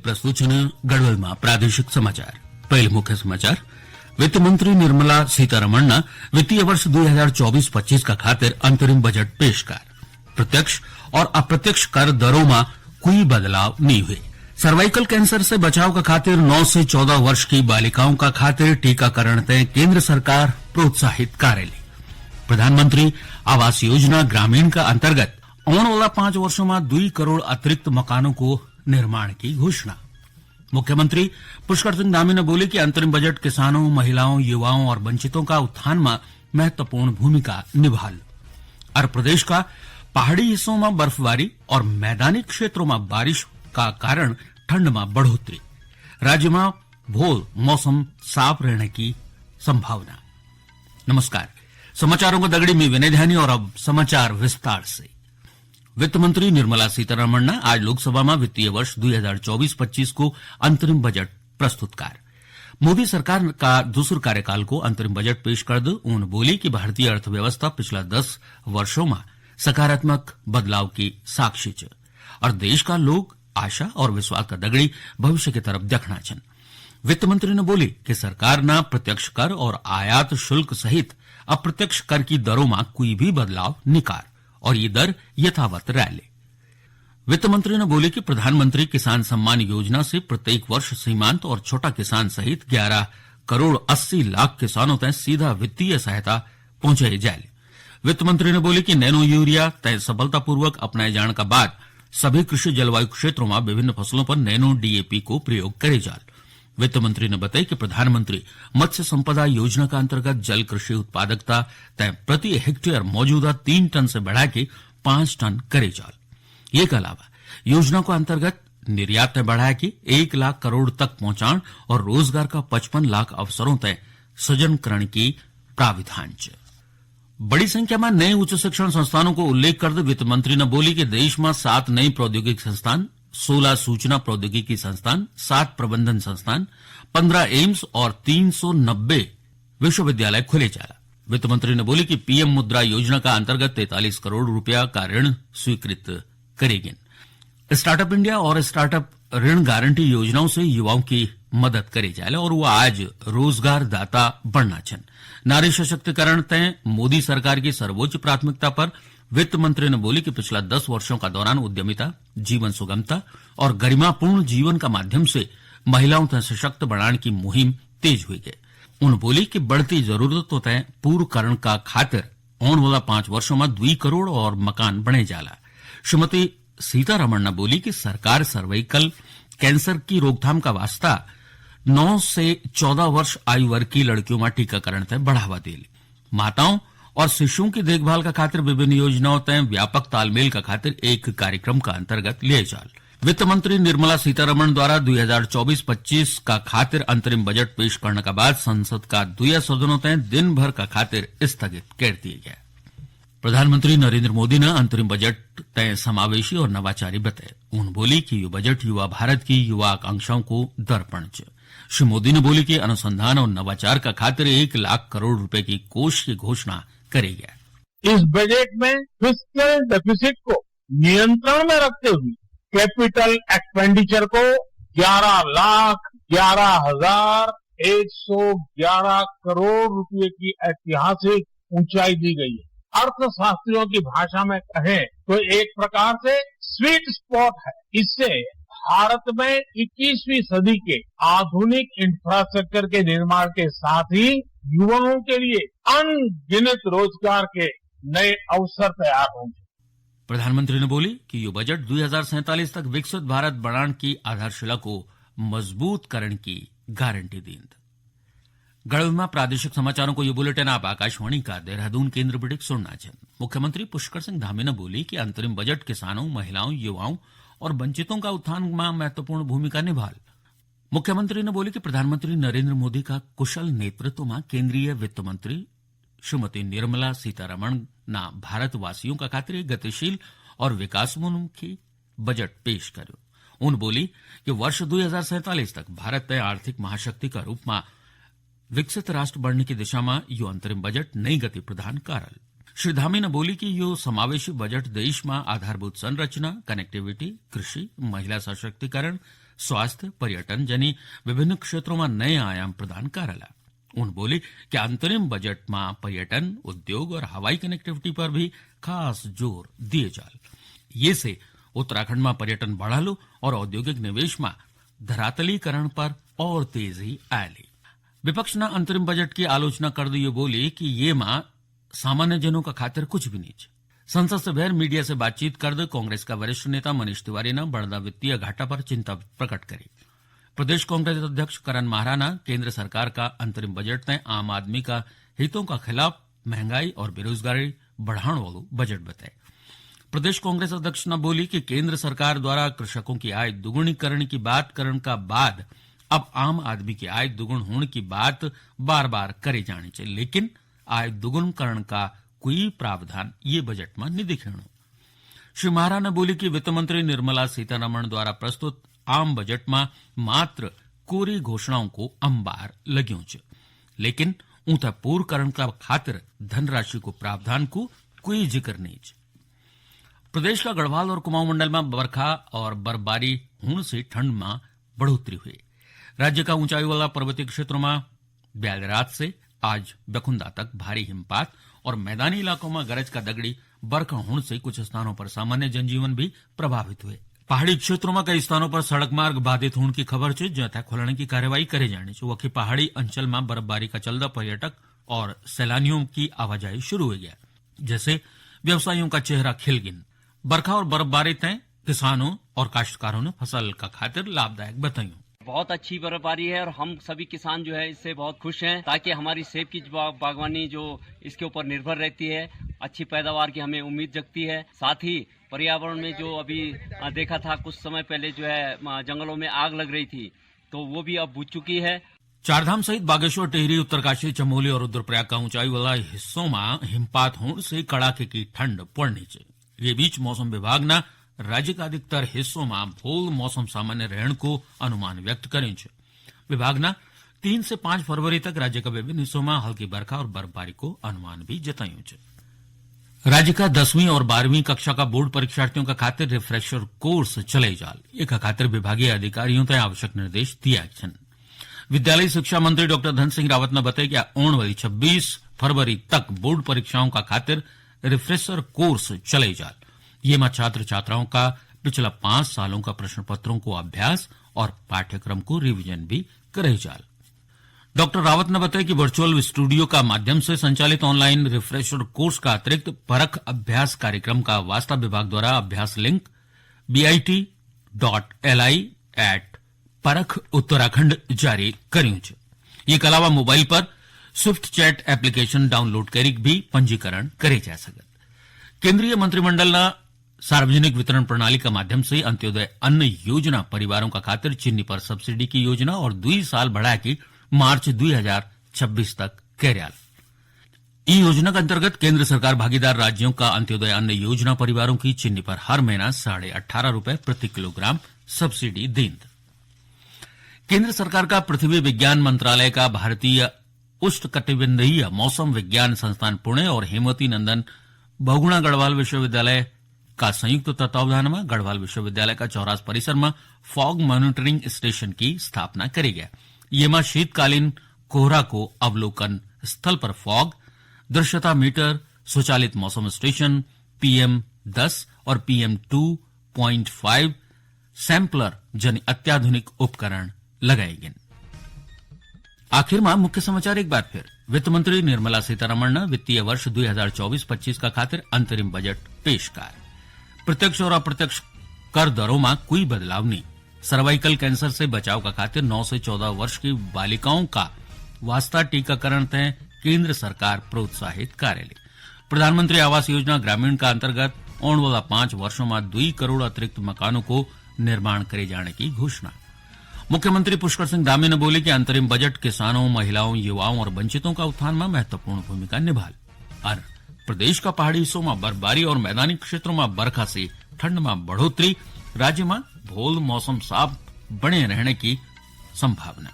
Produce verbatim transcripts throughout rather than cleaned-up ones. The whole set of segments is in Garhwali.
प्रस्तुत छन गढ़वाल मा प्रादेशिक समाचार। पहले मुख्य समाचार। वित्त मंत्री निर्मला सीतारमण न वित्तीय वर्ष दुई हजार चौबीस पच्चीस का खातिर अंतरिम बजट पेश कर। प्रत्यक्ष और अप्रत्यक्ष कर दरों मा कोई बदलाव नहीं हुए। सर्वाइकल कैंसर से बचाव का खातिर नौ से चौदह वर्ष की बालिकाओं का खातिर टीकाकरण ते केंद्र सरकार प्रोत्साहित करेली। प्रधानमंत्री आवास योजना ग्रामीण का अंतर्गत आने वाला पांच वर्षों में दुई करोड़ अतिरिक्त मकानों को निर्माण की घोषणा। मुख्यमंत्री पुष्कर सिंह धामी ने बोली कि अंतरिम बजट किसानों, महिलाओं, युवाओं और वंचितों का उत्थान में महत्वपूर्ण भूमिका निभाल। और प्रदेश का पहाड़ी हिस्सों में बर्फबारी और मैदानी क्षेत्रों में बारिश का कारण ठंड में बढ़ोतरी। राज्य में भोर मौसम साफ रहने की संभावना। नमस्कार, समाचारों को दगड़ी में विनय ध्यानी और अब समाचार विस्तार से। वित्त मंत्री निर्मला सीतारमण ने आज लोकसभा में वित्तीय वर्ष दुई हजार चौबीस पच्चीस को अंतरिम बजट प्रस्तुत कर मोदी सरकार का दूसर कार्यकाल को अंतरिम बजट पेश कर दो। उन बोली कि भारतीय अर्थव्यवस्था पिछला दस वर्षों में सकारात्मक बदलाव की साक्षी च और देश का लोग आशा और विश्वास का दगड़ी भविष्य की तरफ देखना छन। वित्त मंत्री ने बोली कि सरकार ना प्रत्यक्ष कर और आयात शुल्क सहित अप्रत्यक्ष कर की दरों में कोई भी बदलाव निकार और ये दर यथावत रह ले। वित्त मंत्री ने बोली कि प्रधानमंत्री किसान सम्मान योजना से प्रत्येक वर्ष सीमांत और छोटा किसान सहित ग्यारह करोड़ अस्सी लाख किसानों तक सीधा वित्तीय सहायता पहुंचाई जाए। वित्त मंत्री ने बोली कि नैनो यूरिया तय सफलतापूर्वक अपनाए जाने का बाद सभी कृषि जलवायु क्षेत्रों में विभिन्न फसलों पर नैनो डीएपी को प्रयोग करे जाल। वित्त मंत्री ने बताया कि प्रधानमंत्री मत्स्य संपदा योजना का अंतर्गत जल कृषि उत्पादकता तय प्रति हेक्टेयर मौजूदा तीन टन से बढ़ा के पांच टन करे जाल। ये के अलावा योजना को अंतर्गत निर्यात तय बढ़ाया कि एक लाख करोड़ तक पहुंचाण और रोजगार का पचपन लाख अवसरों तय सृजन करण की प्राविधान च। बड़ी संख्या में नए उच्च शिक्षण संस्थानों को उल्लेख करते वित्त मंत्री ने बोली कि देश में सात नए प्रौद्योगिकी संस्थान, सोलह सूचना प्रौद्योगिकी संस्थान, सात प्रबंधन संस्थान, पन्द्रह एम्स और तीन सौ नब्बे विश्वविद्यालय खुले जाला। वित्त मंत्री ने बोली कि पीएम मुद्रा योजना का अंतर्गत तैंतालीस करोड़ रुपया का ऋण स्वीकृत करेगी। स्टार्टअप इंडिया और स्टार्टअप ऋण गारंटी योजनाओं से युवाओं की मदद करे जाए और वो आज रोजगार दाता बनना छन। नारी सशक्तिकरण तय मोदी सरकार की सर्वोच्च प्राथमिकता पर वित्त मंत्री ने बोली कि पिछला दस वर्षों का दौरान उद्यमिता, जीवन सुगमता और गरिमापूर्ण जीवन का माध्यम से महिलाओं तक सशक्त बनाने की मुहिम तेज हुई है। उन बोली कि बढ़ती जरूरतों तय पूर्ण करण का खातिर आने वाला पांच वर्षों में दुई करोड़ और मकान बने जाला। श्रीमती सीतारमण ने बोली कि सरकार सर्वाइकल कैंसर की रोकथाम का वास्ता नौ से चौदह वर्ष आयु वर्ग की लड़कियों में टीकाकरण तय बढ़ावा देली। माताओं और शिशुओं की देखभाल का खातिर विभिन्न योजनाओं तय व्यापक तालमेल का खातिर एक कार्यक्रम का अंतर्गत लिए जाल। वित्त मंत्री निर्मला सीतारमण द्वारा दुई हजार चौबीस पच्चीस का खातिर अंतरिम बजट पेश करने का बाद संसद का दुया सदनों तय दिन भर का खातिर स्थगित कर दिए गया। प्रधानमंत्री नरेंद्र मोदी ने अंतरिम बजट तय समावेशी और नवाचारी बताए। उन बोली कि यो बजट युवा भारत की युवा आकांक्षाओं को दर्पण च। श्री मोदी ने बोली कि अनुसंधान और नवाचार का खातिर एक लाख करोड़ रुपए की कोष की घोषणा करी गया। इस बजट में फिस्कल डेफिसिट को नियंत्रण में रखते हुए कैपिटल एक्सपेंडिचर को ग्यारह लाख ग्यारह हजार एक सौ ग्यारह करोड़ रुपए की ऐतिहासिक ऊंचाई दी गई है। अर्थशास्त्रियों की भाषा में कहें तो एक प्रकार से स्वीट स्पॉट है। इससे भारत में इक्कीसवीं सदी के आधुनिक इंफ्रास्ट्रक्चर के निर्माण के साथ ही युवाओं के लिए अनगिनत रोजगार के नए अवसर तैयार होंगे। प्रधानमंत्री ने बोली कि यो बजट दुई हजार सैंतालीस तक विकसित भारत बनाण की आधारशिला को मजबूत करण की गारंटी दींद। गढ़वाल में प्रादेशिक समाचारों को ये बुलेटिन आप आकाशवाणी का देहरादून केंद्र बिटिक सुणना छन। मुख्यमंत्री पुष्कर सिंह धामी ने बोली कि अंतरिम बजट किसानों, महिलाओं, युवाओं और वंचितों का उत्थान में महत्वपूर्ण भूमिका निभाल। मुख्यमंत्री ने बोली कि प्रधानमंत्री नरेंद्र मोदी का कुशल नेतृत्व में केंद्रीय वित्त मंत्री श्रीमती निर्मला सीतारमण ना भारतवासियों का खातिर एक गतिशील और विकासोन्मुखी बजट पेश करो। उन बोली कि वर्ष दुई हजार सैंतालीस तक भारत तय आर्थिक महाशक्ति का रूप में विकसित राष्ट्र बनने की दिशा में यो अंतरिम बजट नई गति प्रदान करल। श्री धामी ने बोली कि यो समावेशी बजट देश में आधारभूत संरचना, कनेक्टिविटी, कृषि, महिला सशक्तिकरण, स्वास्थ्य, पर्यटन जनी विभिन्न क्षेत्रों में नए आयाम प्रदान करला। उन बोली कि अंतरिम बजट में पर्यटन, उद्योग और हवाई कनेक्टिविटी पर भी खास जोर दिए जाल। ये से उत्तराखंड में पर्यटन बढ़ालो और औद्योगिक निवेश में धरातलीकरण पर और तेजी आयली। विपक्ष ने अंतरिम बजट की आलोचना कर दी बोली कि ये मां सामान्य जनों का खातिर कुछ भी नहीं। संसद से बहर मीडिया से बातचीत कर दे कांग्रेस का वरिष्ठ नेता मनीष तिवारी ने बढ़दा वित्तीय घाटा पर चिंता प्रकट करी। प्रदेश कांग्रेस अध्यक्ष करण माहरा ने केंद्र सरकार का अंतरिम बजट तय आम आदमी का हितों का खिलाफ महंगाई और बेरोजगारी बढ़ाने वालों बजट बताए। प्रदेश कांग्रेस अध्यक्ष ने बोली कि केंद्र सरकार द्वारा कृषकों की आय दुगुनी करने की बात करने का बाद अब आम आदमी की आय दुगुन होने की बात बार बार करी जानी चाहिए, लेकिन आय दुगुन करण का कोई प्रावधान ये बजट में नहीं दिखेणु। श्री माहरा ने बोली कि वित्त मंत्री निर्मला सीतारमण द्वारा प्रस्तुत आम बजट में मात्र कोरी घोषणाओं को अंबार लग्यों च, लेकिन ऊंता पूर करण का खातिर धनराशि को प्रावधान को कोई जिक्र नहीं च। प्रदेश का गढ़वाल और कुमाऊं मंडल में बरखा और बर्फबारी होने से ठंड में बढ़ोतरी हुई। राज्य का ऊंचाई वाला पर्वतीय क्षेत्रों में ब्याल रात से आज बेखुंदा तक भारी हिमपात और मैदानी इलाकों में गरज का दगड़ी बरखा होने से कुछ स्थानों पर सामान्य जनजीवन भी प्रभावित हुए। पहाड़ी क्षेत्रों में कई स्थानों पर सड़क मार्ग बाधित होने की खबर च, जैथा खुलने की कार्रवाई करे जानी च। वकी पहाड़ी अंचल में बर्फबारी का चलता पर्यटक और सैलानियों की आवाजाही शुरू हो गया, जैसे व्यवसायियों का चेहरा खिल गिन। बरखा और बर्फबारी तय किसानों और काश्तकारों ने फसल का खातिर लाभदायक बताइयों। बहुत अच्छी बर्फबारी है और हम सभी किसान जो है इससे बहुत खुश हैं, ताकि हमारी सेब की बा-, बागवानी जो इसके ऊपर निर्भर रहती है, अच्छी पैदावार की हमें उम्मीद जगती है। साथ ही पर्यावरण में जो अभी, अ, देखा था कुछ समय पहले जो है, अ, जंगलों में आग लग रही थी, तो वो भी अब बुझ चुकी है। चारधाम सहित बागेश्वर, टिहरी, उत्तरकाशी, चमोली और रुद्रप्रयाग का ऊंचाई वाला हिस्सों में हिमपात होने से कड़ाके की ठंड पड़नी चाहिए। ये बीच मौसम विभाग ने राज्य का अधिकतर हिस्सों में भोल मौसम सामान्य रहने को अनुमान व्यक्त करें छे। विभाग ने तीन से पाँच फरवरी तक राज्य का विभिन्न हिस्सों में हल्की बरखा और बर्फबारी को अनुमान भी जतायो छे। राज्य का दसवीं और बारहवीं कक्षा का बोर्ड परीक्षार्थियों का खातिर रिफ्रेशर कोर्स चले जाल, एक खातिर विभागीय अधिकारियों तय आवश्यक निर्देश दिया छन। विद्यालय शिक्षा मंत्री डॉक्टर धन सिंह रावत ने बताया कि आने वाली छब्बीस फरवरी तक बोर्ड परीक्षाओं का खातिर रिफ्रेशर कोर्स चले जाल। ये में छात्र छात्राओं का पिछला पांच सालों का प्रश्न पत्रों को अभ्यास और पाठ्यक्रम को रिवीजन भी करे जाल। डॉक्टर रावत ने बताया कि वर्चुअल स्टूडियो का माध्यम से संचालित ऑनलाइन रिफ्रेशर कोर्स का अतिरिक्त परख अभ्यास कार्यक्रम का वास्ता विभाग द्वारा अभ्यास लिंक bit.li at परख उत्तराखंड जारी करियों च। ये के अलावा मोबाइल पर स्विफ्ट चैट एप्लीकेशन डाउनलोड करी भी पंजीकरण करे जा सकत। केंद्रीय मंत्रिमंडल ने सार्वजनिक वितरण प्रणाली का माध्यम से अंत्योदय अन्न योजना परिवारों का खातिर चीनी पर सब्सिडी की योजना और दुई साल बढ़ा के मार्च दुई हजार छब्बीस तक कैरियाल। ई योजना के अंतर्गत केंद्र सरकार भागीदार राज्यों का अंत्योदय अन्न योजना परिवारों की चीनी पर हर महीना साढ़े अठारह रुपए प्रति किलोग्राम सब्सिडी देंद। केंद्र सरकार का पृथ्वी विज्ञान मंत्रालय का भारतीय उष्णकटिबंधीय मौसम विज्ञान संस्थान पुणे और हेमवती नंदन बहुगुणा गढ़वाल विश्वविद्यालय का संयुक्त तत्वावधान में गढ़वाल विश्वविद्यालय का चौरास परिसर में फॉग मॉनिटरिंग स्टेशन की स्थापना करी गया। ये में शीतकालीन कोहरा को अवलोकन स्थल पर फॉग, दृश्यता मीटर, स्वचालित मौसम स्टेशन, पीएम दस और PM two point five sampler जन अत्याधुनिक उपकरण लगाए गए। आखिर में मुख्य समाचार एक बार फिर। वित्त मंत्री निर्मला सीतारमण ने वित्तीय वर्ष दुई हजार चौबीस पच्चीस का खातिर अंतरिम बजट पेश कर प्रत्यक्ष और अप्रत्यक्ष कर दरों में कोई बदलाव नहीं। सर्वाइकल कैंसर से बचाव का खातिर नौ से चौदह वर्ष की बालिकाओं का वास्ता टीकाकरण तय केंद्र सरकार प्रोत्साहित करेली। प्रधानमंत्री आवास योजना ग्रामीण का अंतर्गत आने वाला पांच वर्षों में दुई करोड़ अतिरिक्त मकानों को निर्माण करे जाने की घोषणा। मुख्यमंत्री पुष्कर सिंह धामी ने बोली कि अंतरिम बजट किसानों, महिलाओं, युवाओं और वंचितों का उत्थान में महत्वपूर्ण भूमिका निभाल। और प्रदेश का पहाड़ी हिस्सों में बर्फबारी और मैदानी क्षेत्रों में बरखा से ठंड में बढ़ोतरी, राज्य में भोल मौसम साफ बने रहने की संभावना।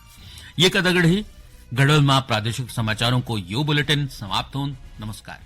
ये कदगढ़ ही गढ़वाल में प्रादेशिक समाचारों को यो बुलेटिन समाप्त होन। नमस्कार।